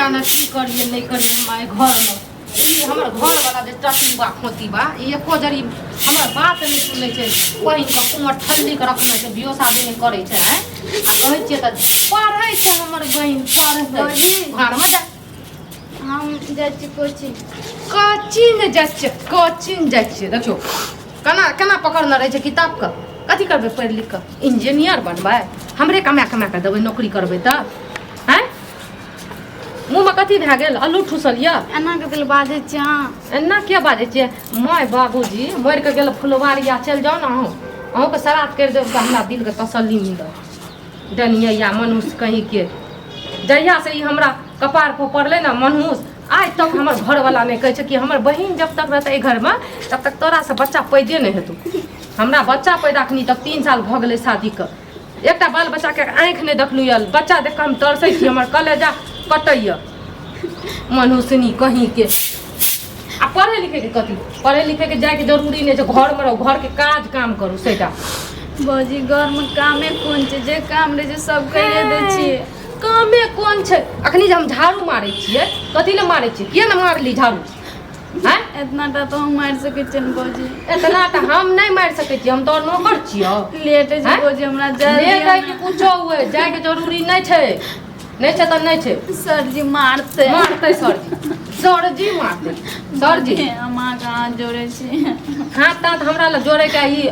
जाने की करिए नहि करिए हम एहि घरमे। ई हमर घरवला जे टटुआ खोतीबा, ई एको जरी हमर बात नहि सुनै छै। बहिन के कुमर ठल्ली के रखने छै, बियो शादी नहि करै छै। आँय, आ कहै छियै तऽ पढ़ै छै हमर बहिन, पढ़ै। भौजी। घरमे जा। हम जाइ छी कोचिंग। कोचिंग जाइ छियै, कोचिंग जाइ छियै। देखियौ केना केना पकड़ने रहै छै किताबके। कथी करबै पढ़ि लिख कऽ? इंजीनियर बनबै? हमरे कमा कमा कऽ देबै नौकरी करबै तऽ? आँय, मुँहमे कथी भए गेल? आलू ठुसल यऽ? एना कथी लए बाजै छियै अहाँ? एना किया बाजै छियै? माय बाबूजी मरि कऽ गेल फुलवारिया, चलि जाउ ने अहूँ। अहूँके श्राद्ध करि देब तऽ हमरा दिलके तसल्ली मिलत। डनिया मनुष्य कहींके, जहियासँ ई हमरा कपार पर पड़लै ने मनहूस, आइ तक हमर घरवला नहि कहै छै कि हमर बहिन जब तक रहतै एहि घरमे तब तक तोरासँ बच्चा पैदे नहि हेतौ। हमरा बच्चा पैदा अखनी तक 3 साल भऽ गेलै शादीके, एकटा बाल बच्चाके आँखि नहि देखलहुँ यऽ। बच्चा देख कऽ हम तरसै छी, हमर कलेजा कटैए। मनुष्यनी कहींके। आ पढ़ै लिखैके कथी? पढ़ै लिखैके जाइके जरूरी नहि छै। घरमे रहू, घरके काज काम करू सेटा। भौजी, घरमे कामे कोन छै? जे काम रहै छै सब करिए दै छियै। कामे कोन छै? अखनी जे हम झाड़ू मारै छियै, कथी लए मारै छियै? किया ने मारली झाड़ू? आँय, एतना टा तऽ हम मारि सकै छियै ने भौजी? एतना तऽ हम नहि मारि सकै छियै, हम तोहर नौकर छियौ। लेट होइ छै। आँय? भौजी, हमरा जाय लेट दिअ है कि ने। कुछो हुए, जायके जरूरी नहि छै। नहि छै तऽ नहि छै। सरजी मारतै। मारतै सरजी? सरजी मारतै सरजी? हम अहाँके हाथ जोड़ै छी। हाथ ताथ हमरा लग जोड़ैके ई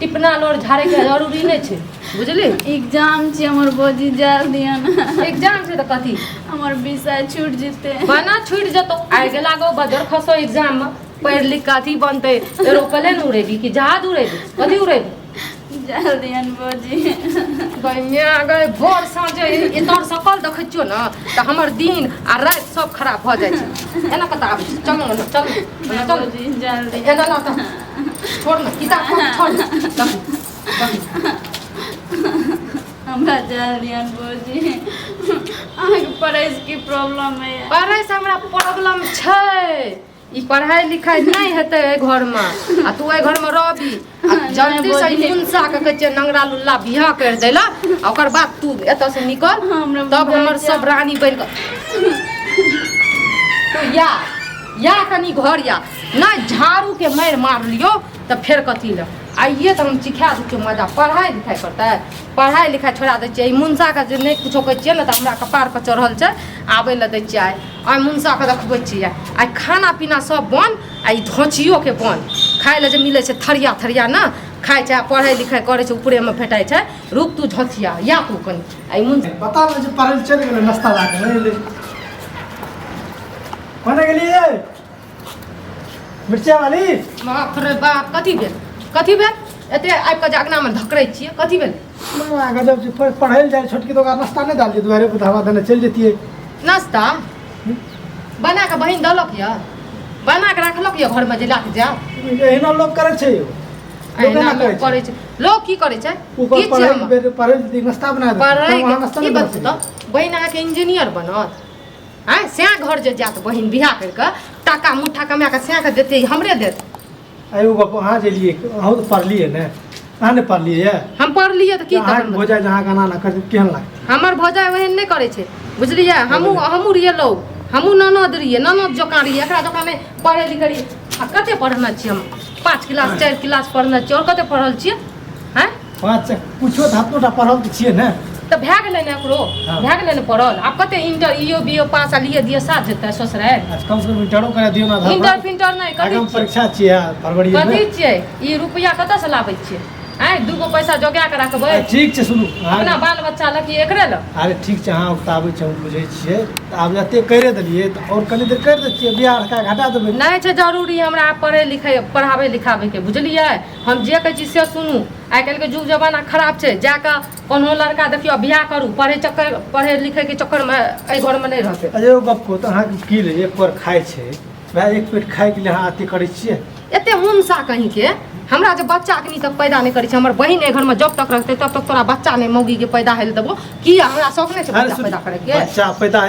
टिपना लोर झाड़ैके जरूरी नहि छै, बुझली? एग्जाम छै हमर भौजी, जाय दिअ ने। एग्जाम छै तऽ कथी? हमर विषय छूटि जेतै। बना छूटि जेतौ? आइ लागो बजर खसो एग्जाममे। पढ़ि लिख कऽ अथी बनतै, एरोप्लेन उड़ेबी कि जहाज उड़ेबी? कथी उड़ेबी? जाय दिअ ने भौजी। गैया गै, भोर साँझ एतोर सकल देखै छियौ ने तऽ हमर दिन आ राति सब खराब भऽ जाइ छै। एना कतऽ आबै छै? चलू ने, चलू ने, चलू। भौजी, जाय दिअ। एना ला तऽ छोड़ ने किताब, छोड़ ने। देखू, देखू। हमरा जाय दिअ ने भौजी। अहाँके पढ़ैसँ की प्रॉब्लम है? पढ़ैसँ हमरा प्रॉब्लम छै। ई पढ़ाइ लिखाइ नहि हेतै एहि घरमे आ तू एहि घरमे रहबी। आ जल्दीसँ ई मुनसाके कहै छियै नंगरा लुल्ला बियाह करि दै लए, आ ओकर बाद तू एतऽसँ निकल। हमरा तब हमर सब रानी बनि कऽ तू या या कनि घर या नहि झाड़ूके मारि मारलियौ तऽ फेर कथी लए आइए तऽ हम सिखा दै छियौ मजा। पढ़ाइ लिखाइ करतै? पढ़ाइ लिखाइ छोड़ा दै छियै। ई मुनसाके जे नहि कुछो कहै छियै ने तऽ हमरा कपारपर चढ़ल छै। आबै लए दै छियै आइ। आइ मुनसाके देखबै छियै आइ। खाना पीना सब बन आ ई धोचियोके बन। खाइ लए जे मिलै छै थरिया थरिया ने खाइ छै आ पढ़ाइ लिखाइ करै छै ऊपरेमे भेटाइ छै। रुक तू झोचिया, या तू कनि आ ई मुन पता नहि जे पढ़ै लए चलि गेलै, नाश्ता लए कऽ नहि एलै। कोने गेलियै मिर्चा वाली? बाप रे बाप, कथी भेल? कथी भेल? एते आबि कऽ जे अङ्गनामे धकरै छियै, कथी भेल? बड़ा गजब छै। पढ़ै लए जाइ छोटकी तऽ ओकरा नाश्ता नहि डालियै, दुआरे पर हवा देने चलि जैतियै। नाश्ता बना कऽ बहिन देलक यऽ? बना कऽ राखलक यऽ घरमे जे लए कऽ जायब? एहिना लोक करै छै यौ, लोक एहिना एना लोक करै छै। करै छै? लोक की करै छै? ओकर की छियै पढ़ै हम? बेर पढ़ै लए नाश्ता बना देतै, पढ़ै तब अहाँ नाश्ता की नहि बना बतबू सकै। तऽ बहिन अहाँके इंजीनियर बनत? आँय, सएह घर जे जायत बहिन बियाह करि कऽ, टाका मुठ्ठा कमा कऽ सएह कऽ देतै, हमरे देत? आइ गप अहाँ जे लिए, अहूँ तऽ पढ़लियै ने? अहाँ नहि पढ़लियै यऽ? हम पढ़लियै तऽ की? अहाँके तखन भौजाइ जे अहाँके एना एना करतै, केहन लागतै? हमर भौजाइ ओहन नहि करै छै, बुझलियै? हमहूँ हमहूँ रहियै लौ, हमहूँ ननद रहियै, ननद जकाँ रहियै, एकरा जकाँ नहि पढ़ै लिखै रहियै। आ कते पढ़ने छियै हम? 5 क्लास 4 क्लास पढ़ने छियै, आओर कते पढ़ल छियै? आँय, 5 कुछो तऽ हाथो टा पढ़ल तऽ छियै ने? तऽ भए गेलै ने ओकरो। हाँ। भए गेलै ने पढ़ल। आब कते इंटर इो बीओ पास आ लिए दिए साथ जेतै ससुरारि। अच्छा, कम से कम इंटरो करा दियौ ने आधा। इंटर फिंटर नहि। कथी आगाँ छियै? परीक्षा छियै फरवरी मे। कथी छियै ई? रुपैआ कतऽसँ लाबै छियै? आँय, 2 गो पैसा जोगा कऽ राखबै? ठीक छै, सुनू अहाँ। अपना बाल बच्चा लए कि एकरे लए? अरे ठीक छै, अहाँ उकताबै छै, हम बुझै छियै। तऽ आब जते करिए देलियै तऽ आओर कनि देर करि दै छियै, बियाह के घटा देबै। नहि छै जरूरी हमरा आब पढ़ै लिखै पढ़ाबै लिखाबैके, बुझलियै? हम जे कहै छी से सुनू। आइ काल्हिके युग जमाना खराब छै। जाकऽ कोनो लड़का देखियौ, बियाह करू। पढ़ै चक्कर, पढ़ै लिखैके चक्करमे एहि घरमे नहि रहतै। अरे एगो गप कहू तऽ, अहाँके की लै एक पर खाइ छै भाय? एक पेट खाइके लिए अहाँ अथी करै छियै? एते मुनसा कहींके, हमरा जे बच्चा अखनी तक पैदा नहि करै छै। हमर बहिन एहि घरमे जब तक रहतै तब तक तोरा बच्चा नहि मौगीके पैदा होइ लए देबो। की हमरा शौक नहि छै अरे बच्चा सुन, पैदा करैके? बच्चा पैदा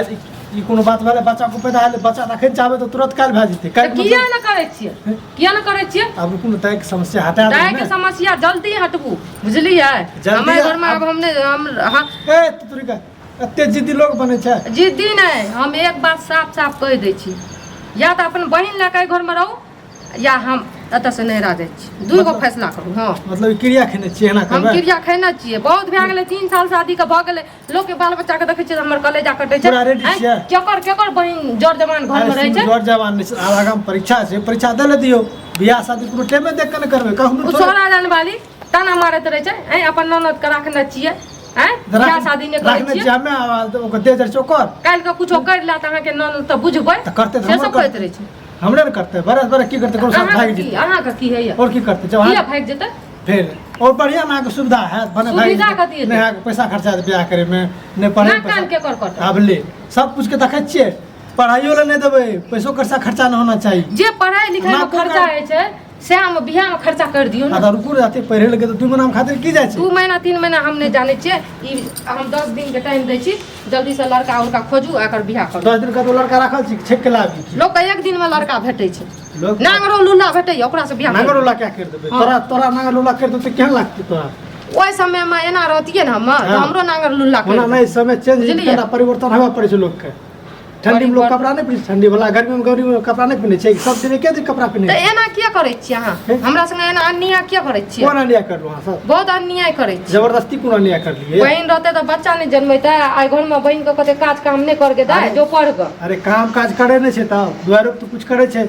ई कोनो बात भेलै? बच्चा को पैदा हेलै, बच्चा तऽ अखन चाहबै तऽ तुरंत काल्हि भए जेतै। तऽ काल्हि किया नहि करै छियै? किया नहि करै छियै? आब रुकू ने, दाइके समस्या हटा देबै दाइके ने। समस्या जल्दी हटबू, बुझलियै? जल्दी हमर घरमे आब हम नहि हम हाँ। ए तू का एते जिद्दी लोग बनै छै? जिद्दी नहि, हम एक बात साफ साफ कहि दै छी, या तऽ अपन बहिन लए कऽ एहि घरमे रहू या हम एतऽसँ नैहरा जाइ छी। दू गो फैसला करू। हँ, मतलब ई क्रिया खेने छियै एना हम करबै? क्रिया खेने छियै। बहुत भए गेलै, 3 साल शादीके भऽ गेलै। लोकके बाल बच्चाके देखै छियै तऽ हमर कलेजा कटै छै। पूरा रेडी आँय, छियै? केकर केकर बहिन जर जवान घरमे रहै छै? जर जवान नहि छै, आब आगाँ परीक्षा छै, परीक्षा दे ले दियौ। बियाह शादी कोनो टाइमे देख कऽ ने करबै कखनो ओ थोड़े। सोहरा जान वाली ताना मारैत रहै छै, आँय अपन ननद के राखने छियै, आँय बियाह शादी नहि करै राखने छियै। छियै हमे, आ ओकर दे जाइ छै ओकर। काल्हि के कुछो करि लेत अहाँके ननद तऽ बुझबै। तऽ करतै तऽ से हमर सब कहैत रहै छै। हमरे ने करतै, बरस बरस की करतै, कोनो साथ अहाँके भागि की जेतै। अहाँके की होइए? आओर की करतै जब किया अहाँ भागि जेतै? फेर और बढ़िया अहाँके सुविधा हैत भने भागि सुविधा जेतै। कथी हेतै? नहि अहाँके पैसा खर्चा हैत बियाह करैमे, नहि पढ़ै नाक कान के कर कटत? आब ले सब कुछ के देखै छियै, पढ़ाइयो लए नहि देबै, पैसो खर्चा खर्चा नहि होना चाही। जे पढ़ाइ लिखाइमे नाको खर्चा कान- होइ छै सएहमे बियाहमे खर्चा करि दियौ आ ने। तऽ रुकू ने, पढ़े लगे तऽ 2 महीना खातिर की जाइ छै? 2 महीना 3 महीना हम नहि जानै छियै। ई हम 10 दिनके टाइम दै छी, जल्दीसँ लड़का उड़का खोजू आ एकर बियाह करू। 10 दिन का तो लड़का राखल छी, छेक के लाबी? लोकके एक दिनमे लड़का भेटै छै। लोक नांगरो लूला भेटैए, ओकरासँ बियाह नांगर करू। उला क्या कर देबै? हाँ। तोरा तोरा नांगर लूला कर देबै तऽ केहन लागतै तोरा? ओहि समयमे एना रहतियै ने हमर तऽ हाँ। हमरो नांगर लूला ओना करि। नहि, समय चेंज बुझलियै? कनिटा परिवर्तन होबऽ पड़ै छै लोकके। ठंडी में लोग परिवर्तन- कपड़ा नहीं पहिनै छै ठंडी वाला, गर्मी में गर्मी में कपड़ा नहीं पहिनै छै। सब दिन एके दिन कपड़ा पहिनै तऽ छै। एना किया करै छियै अहाँ? हे? हमरा संगे एना अन्याय किया करै छियै? कोन अन्याय करलहुँ अहाँ सब? बहुत अन्याय करै छियै। जबरदस्ती कोन अन्याय करलियै? बहिन रहतै तऽ बच्चा नहि जन्मेतै? आइ घरमे बहिनके कते काज काम नहि करके दै अरे- जो पढ़ कऽ। अरे काम काज करे नहि छै तब दुआरो तऽ कुछ करे छै।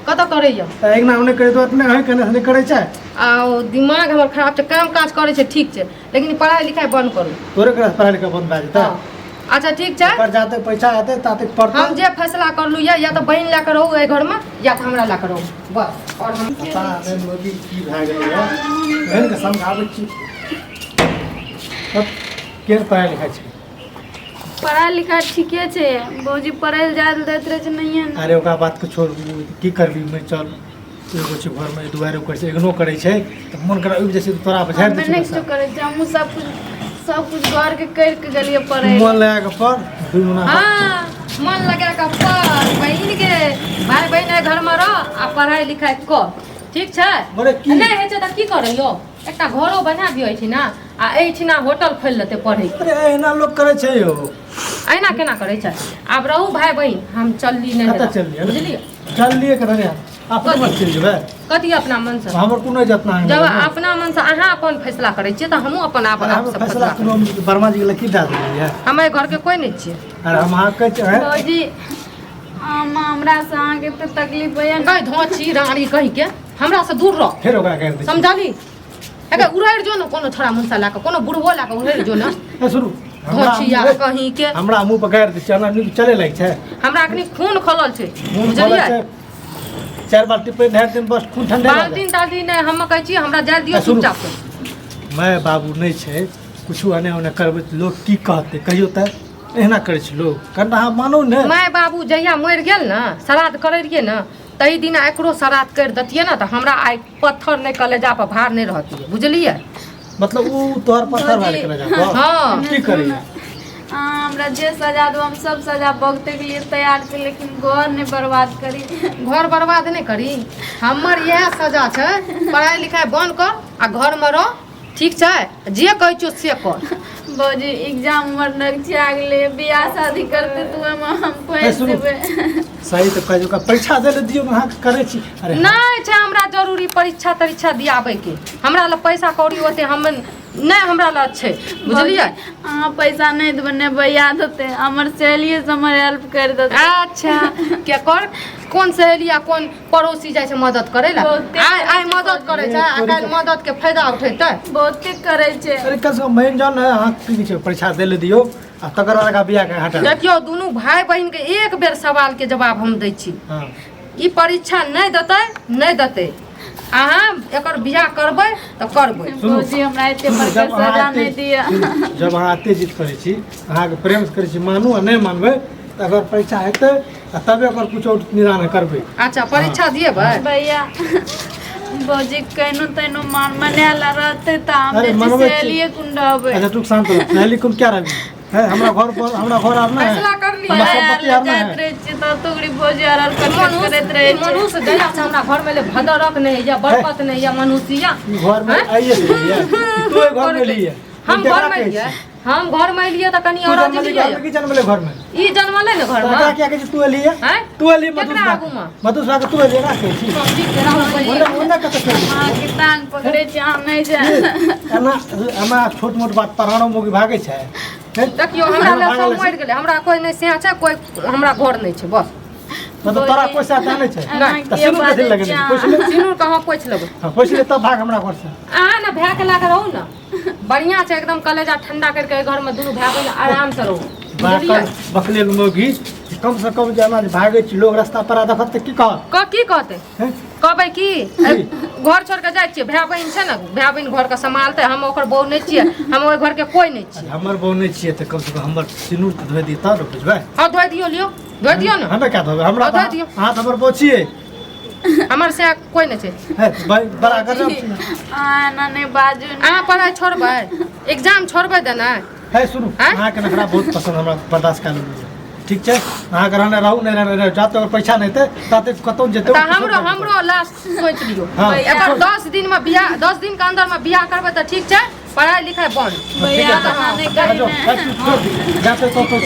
कतऽ करैया? तऽ अङ्गना नहि करे दुआर नहि अहीं केने नहि करै छै। आ ओ दिमाग हमर खराब छै। काम काज करै छै ठीक छै, लेकिन पढ़ाइ लिखाइ बन्द करू। तोरे क्लास पढ़ाइ लिखाइ बन्द भए जेतै? हँ। अच्छा ठीक छै। पर जाते पैसा हेतै ताते पढ़तै। हम जे फैसला करलू या तऽ बहिन लए कऽ रहू एहि घरमे या तऽ हमरा लए कऽ रहू, बस। आओर हम पता नहि मोदी की भए गेलैए, बहिनके समझाबै छी तब केहन पढ़ाइ लिखाइ छै? पढ़ाइ लिखाइ ठीके छै भौजी, पढ़ै लए जाय लए दैत रहै छै नहिये ने। अरे ओकरा बातके छोड़, की करबी? मैं चल एगो छै घरमे, दुआरे करै छै, इग्नोर करै छै तऽ मोन करा उबि जाइ छै तऽ तोरा पर झाड़ि हमे दै छै नहि पैसा। किछो करै छियै, हमहूँ सब कुछ सब कुछ घरके करि के गेलियै पढ़ै मन लगा कऽ पढ़, 2 महीना बाद। हाँ, मन लगा कऽ पढ़ बहिन के, भाय बहिन एहि घरमे रह आ पढ़ाइ लिखाइ कर, ठीक छै? बड़े की नहि होइ छै तऽ की करै यौ, एकटा घरो बना दियौ एहिठिना आ एहिठिना होटल खोलि लेतै पढ़ै। अरे एहिना लोक करै छै यौ। एहिना केना करै छै? आब रहू भाय बहिन, हम चलली नहि। कतऽ चललियै? बुझलियै? चललियै के रहै अपने मन चलि जेबै। कथी अपना मन से? हमर कोनो इज्जत ना। जब अपना मन से अहाँ अपन फैसला करै छियै तऽ हमहूँ अपन आप अरे आप हम से फैसला फैसला कोनो वर्मा जी के लकीर दए देलियै। हम एहि घरके कोइ नहि छियै। अरे हम अहाँ कहै छियै भौजी, हम हमरा से अहाँके एते तकलीफ होइए ने। कहि धोची रानी कहि के हमरा से दूर रह। फेर ओकरा गारि दै छियै। समझली? एकर उड़ैड़ जो ने कोनो छोड़ा मुनसा लए कऽ, कोनो बुढ़बो लए कऽ उड़ैड़ जो ने। ए सुनू, हमरा धोचिया मुँह- कहीं के हमरा मुँह पर गारि दै छियै, हमरा नीक चले लागि छै। हमरा अखनी खून खलल छै। मुँह बुझलियै? खोलै छै, 4 बाल्टी पानि ढारि देम, बस खून ठंडा भए बाल्टीन ताल्टीन नहि, हम कहै छी हमरा जाय दियौ। ए, सुनू। चुपचाप से। माय बाबू नहि छै, किछु एने ओने करबै तऽ लोक की कहतै? कहियौ तऽ एहिना करै छै लोक? कनिटा अहाँ मानू ने। माय बाबू जहिया मरि गेल ने, श्राद्ध करै रहियै ने, ताहि दिना एकरो श्राद्ध करि दैतियै ने तऽ हमरा आइ पत्थर नहि कलेजा पर भार नहि रहतियै, बुझलियै? मतलब उ तोहर पत्थर भए गेलै जा। हाँ। की करैया? अहाँ हमरा जे सजा दू, हम सब सजा भुगतैके लिए तैयार छी, लेकिन घर नहि बर्बाद करी। घर बर्बाद नहि करी, हमर इएह सजा छै। पढ़ाइ लिखाइ बन्द कर आ घरमे रह, ठीक छै? जे कहै छियौ से कर। भौजी, एग्जाम हमर नगचिया गेलै, बियाह शादी करते तऽ ओहिमे हम ए, फँसि सुनू। जेबै। सही तऽ कहै छै, ओकरा परीक्षा दै लए दियौ, अहाँ करै छी। अरे नहि छै हमरा जरूरी परीक्षा तरीक्षा दियाबैके। हमरा लग पैसा कौड़ी ओते हम नहि, हमरा लग छै, बुझलियै? अहाँ पैसा नहि देबै ने भैया देतै, हमर सहेलिए से हमर हेल्प करि देतै। अच्छा, केकर कोन सहेली आ कोन पड़ोसी जाइ छै मदद करै लए? बहुते। आइ आइ मदद करै छै आ काल्हि मदद के फायदा उठेतै। बहुते करै छै। अरे कम से कम बहिन जान ने, अहाँ की छै, परीक्षा दै लए दियौ आ तकर बाद एकरा बियाह के हटा। देखियौ, दुनू भाय बहिन के एक बेर सवाल के जवाब हम दै छी। हाँ। ई परीक्षा नहि देतै, नहि देतै, अहाँ एकर बियाह करबै तऽ करबै। सुनू। भौजी, हमरा एते सुनू, बड़का जब अहाँ सजा एते नहि दिअ। सुनू, जब अहाँ एते जिद करै छी, अहाँके प्रेमसँ करै छी, मानू आ नहि मानबै तऽ अगर परीक्षा हेतै आ तबे ओकर किछु आओर निदान करबै। अच्छा, परीक्षा दिएबै? भैया, भौजी केहनो तेहनो मान मनायल रहतै तऽ हम अरे, जे छै मनबै छी। सहेलिए कुन रहबै। अच्छा तू शांत रह, सहेली कुन क्या रहबी है? हमरा घर पर, हमरा घर आर ना है। फैसला कर लिअ। हमरा पढ़ाइ आर संपत्ति लए आर ना जाइत है। रहै छियै तऽ तोगरी भौजी आर आर कट कट करैत रहै ई छै। मनुष्य जहिया से हमरा घर में एलै, भदरक नहीं या बरकत नहीं या मनुष्य या ई घर में आइए से लिए, तू एहि घर में लिए। हम घर में लिए, हम घर में एलियै तऽ कनि तू और जनमली घर में की जनमले घर में? ई जनमलै ने घर तऽ एकरा में। किया कहै छी तू एलियै? आँय? तू एलियै केकरा मधुसरा आगूमे? मधुसरा के तू एलियै ना कहै छी। ठीक छै, राहु बहिन। ओन्ने ओन्ने कतऽ चलि गेली? अहाँके टांग पकड़ै छी, अहाँ नहि जाय। एना एना छोट मोट बात परानो मोगी भागै छै हैं? देखियौ, हमरा लग भागल सब छै। मरि गेलै, हमरा कोइ नहि सेहा छै, कोइ हमरा घर नहि छै, बस। मतलब तोरा कोइ साथ नहि छै? एना तऽ किया सिनूर कथी बाजै लगेने छी छी? अहाँ? पोछि ले। सिनूर कहाँ पोछि लेबै? हँ, पोछि ले तब भाग हमरा घरसँ। अहाँ ने भायके लए कऽ रहू ने, बढ़िआँ छै एकदम। कलेजा ठंडा करिके एहि घरमे दुनू भाय बहिन आरामसँ रहू, बुझलियै? बाकल बकलेल मोगी, कम से कम जे एना जे भागै छी, लोग रास्ता पर देखत तऽ की कहत? क की कहतै? हैं? कहबै की घर छोड़ के जाइ छियै, भाय बहिन छै ने, भाय बहिन घरके सम्हालतै। हम ओकर बहू नहि छियै, हम ओहि घरके कोइ नहि छियै। हमर बहू नहि छियै तऽ कम से कम हमर सिनूर तऽ धोइ दिअ तब ने बुझबै। हँ, धोइ दियौ, लियौ, धोइ दियौ ने। हमे क्या धोबै? हमरा हँ, धोइ तऽ दियौ। अहाँ तऽ हमर बहू छियै। हमर से कोइ नहि छै। है, भाई बड़ा गजब छी। अहाँ एना नहि बाजू ने। अहाँ पढ़ाइ छोड़बै, एग्जाम छोड़बै देनाइ? है सुनू। आँय? अहाँके नखरा बहुत पसंद हमरा, बर्दाश्त कर लेलियै। ठीक छै, अहाँके रहने रहू, नहि रहने रहू। जाते अगर पैसा नहि हेतै ताते कतहु जेतै। तऽ हमरो हमरो लास्ट सोचि लियौ। हँ। एकर 10 दिन में बियाह, 10 दिन के अंदर में बियाह करबै तऽ ठीक छै, पढ़ाइ लिखाइ बंद। भैया, एना नहि करी ने। जाते तो